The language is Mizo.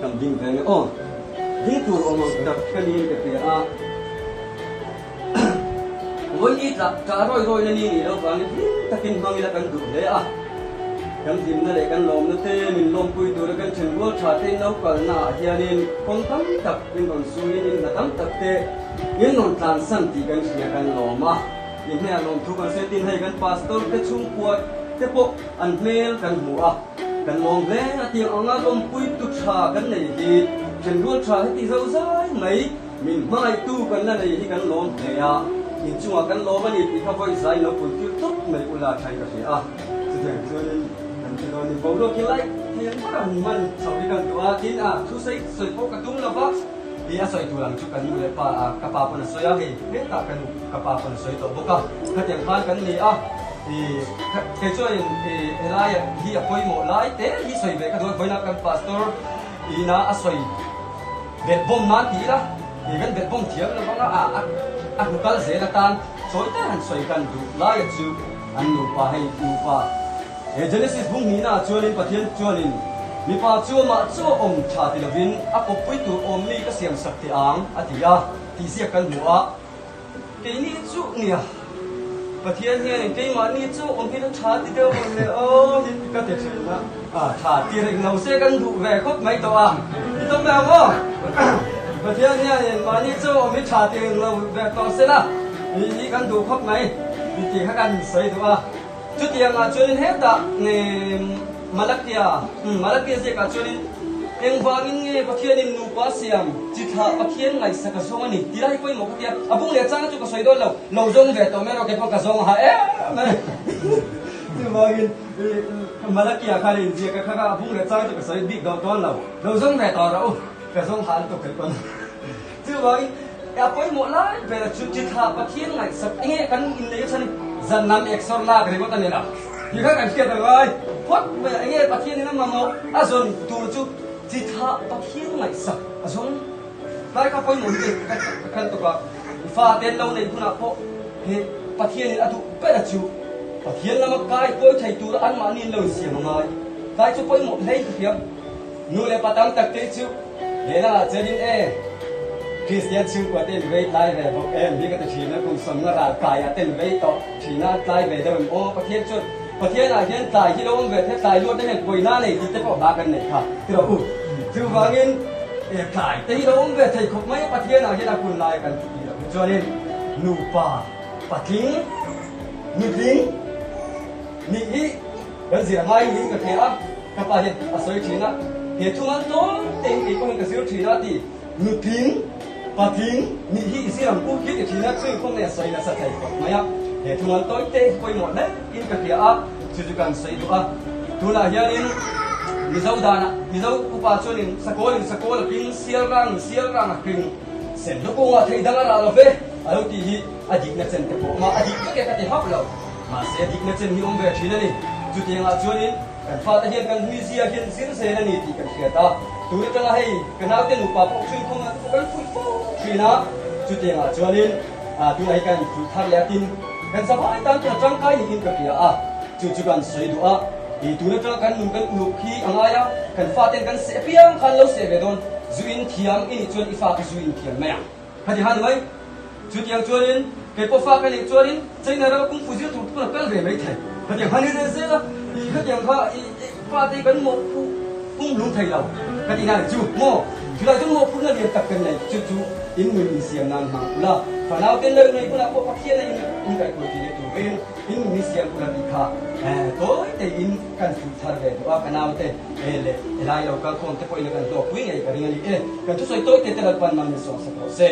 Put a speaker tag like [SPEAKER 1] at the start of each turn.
[SPEAKER 1] Kan ding ve nge aw. Ding tur awm ang tak ka niin ka hria a. Vawi tla tah rawi rawi na ni nih loh vangin hlim takin hmang ila kan duh hle a. Kan hlimna leh kan lawmna te min lawmpui tura kan then rual tha te in lo kalna ah hianin kawng tam tak in rawn suiin in hna tam tak te in rawn tlansan tih kan hria kan lawm a. I hmel lawmthu kan sawi tin hei kan pastor te chhungkua te pawh an hmel kan hmu a. Kan lawm hle a tiang anga lawmpui tu tha kan nei hi thenrual tha heti zo zai mai min hmangaihtu kan la nei hi kan lawm hle a, inchungah kan lawm a ni tih kha vawi zai lo pun tir tawp mai ula thain ka hria a. Chutiang chuanin kan ti dawn ni boruak hi lai thei ang ber a hun hman chho hi kan duh a, tin a thusawi sawi pawh ka tum lo va, ti a sawi tur ang chu ka nu leh pa a ka pa pawn a sawi a, hei hetah ka nu ka pa pawn a sawi tawh bawk a, khatiang khan kan ni a. Kei chuanin helai hi a pawimawh lai te hi sawi ve ka duh a, vawiinah kan pastor ina a sawi belhbawm nan ti ila, kan belhbawm thiam lo vang a, a hnu kal zel atan chawi te han sawi kan duh laia chu an nupa hei nupa he Genesis bung hnihna ah chuanin Pathian chuanin mipa chu amah chu a awm tha ti lovin a kawppui tur awm mi ka siam sak teh ang a ti a tih ziak kan hmu a. Keini chu nia, Pathian hianin keimahni chu awm hi la tha ti deuh ang le aw hi ka ti thin a, a tha ti reng lo se kan duh ve khawp mai tawh a, i tum ve ang aw? Pathian hianin mahni chu awm hi tha ti reng lo ve tawh se la, hi hi kan duh khawp mai ti tih kha kan sawi duh a. Chutiangah chuanin hetah Malakia, Malakia ziakah chuanin engvangin nge Pathianin nupa siam chi thlah Pathian ngaihsak a zawng a ni tih lai hi pawimawh ka ti a, a bung leh changa chu ka sawi dawn lo, lo zawng ve tawh mai erawh kei pawh ka zawng ha em mai. Chuvangin Malakia khan a inziak a, kha kha a bung leh changa chu ka sawi bik dawn lo, lo zawng ve tawh rawh u, ka zawng ha lutuk kei pawn. Chuvangin, a pawimawh lai ber chu chithla Pathian ngaihsak enge kan innei a chhan hi zan lam exor lak ringawt a ni lo. Ti kha kan hriat a ngai phawt mai a, enge Pathian in a mamawh a zawn tur chu chithla Pathian ngaihsak a zawng lai kha pawimawh hi ka kal tuk a, i fate an lo neih hunah pawh he Pathian in a duh ber a chu Pathian lama kai kawi thei tura anmahni in lo insiam a ngai. Tlai chu pawimawh hlei ka hria. Nu leh pa tam tak te chu lehlamah chuanin e, Kristian chhungkua te in vei tlai ve bawk em hi ka ti thin a, kum sawmna ral kaiah te in vei tawh thin a, tlai ve deuh em aw Pathian chuan Pathian ah hian tlai hi lo awm ve the tlai luat te hian pawina nei tih te pawh hla kan nei kha ti rawh u. Chuvangin e tlai te hi lo awm ve thei khawp mai a Pathian ah hian a hun lai kan ti tih loh hi chuanin nupa patling nutling nih hi kan zir a ngai niin ka hria a. Ka pa hian a sawi thin a, he thu ngan tawn tein kei pawhin ka zir thin a ti. Nutling, patling nih hi i zir ang u hi ti thin a, chumi pawh nge a sawi nasa thei khawp mai a. He thu ngan tawi te hi pawimawh hle in ka hria a, chu chu kan sawi duh a. Tunah hianin Mizo danah Mizo upa chuanin sakawlin sakawl a ping, sial rangin sial rang a ping, sen lukungah thei dang a rah lo ve a lo tih hi a dikna chen te pawh mah a dik vek e ka ti hauh lo. Mahse a dikna chen hi awm ve thin a ni. Chutiangah chuanin Kan fate hian kan hmuizia hian zir zel a ni tih kan hriat a, tun atanga hei ka naute nupa pawh thin khawng ah te pawh kan fuih fo thin a, chutiangah chuanin tunah hi kan fuih thar leh a tin kan zavai tan tuna tangkai niin ka hria a, chu chu kan sawi duh a, ih tun atanga kan nun kan uluk hi a ngai a, kan faten kan seh apiang khan lo seh ve dawn, zu in thiam i nih chuan i fa kha zu in thiam mai ang. Khati han mai. Chutiang chuanin kei pawh fa ka neih chuanin China rama kung fu zir tur pawn a kal ve mai thei. Khatiang han in en zel a, i khatiang kha i pa te kan mawhphu pum lung thei lo ka tih na chu maw? Chulai chu mawhphurhna lian tak kan nei chu chu in nun insiam nan hmang ula, fanau ten lo nei hunah pawh Pathian a in inkaihkuai tih leh turin in nun insiam ula tih kha tawi teiin kan fuih thar ve duh a ka naute. E le, helai lo kal khawm te pawhin a kan hlawkpui ngei ka ring a ni e. Kan thusawi tawi te te Lalpan man min sawmsak rawh se.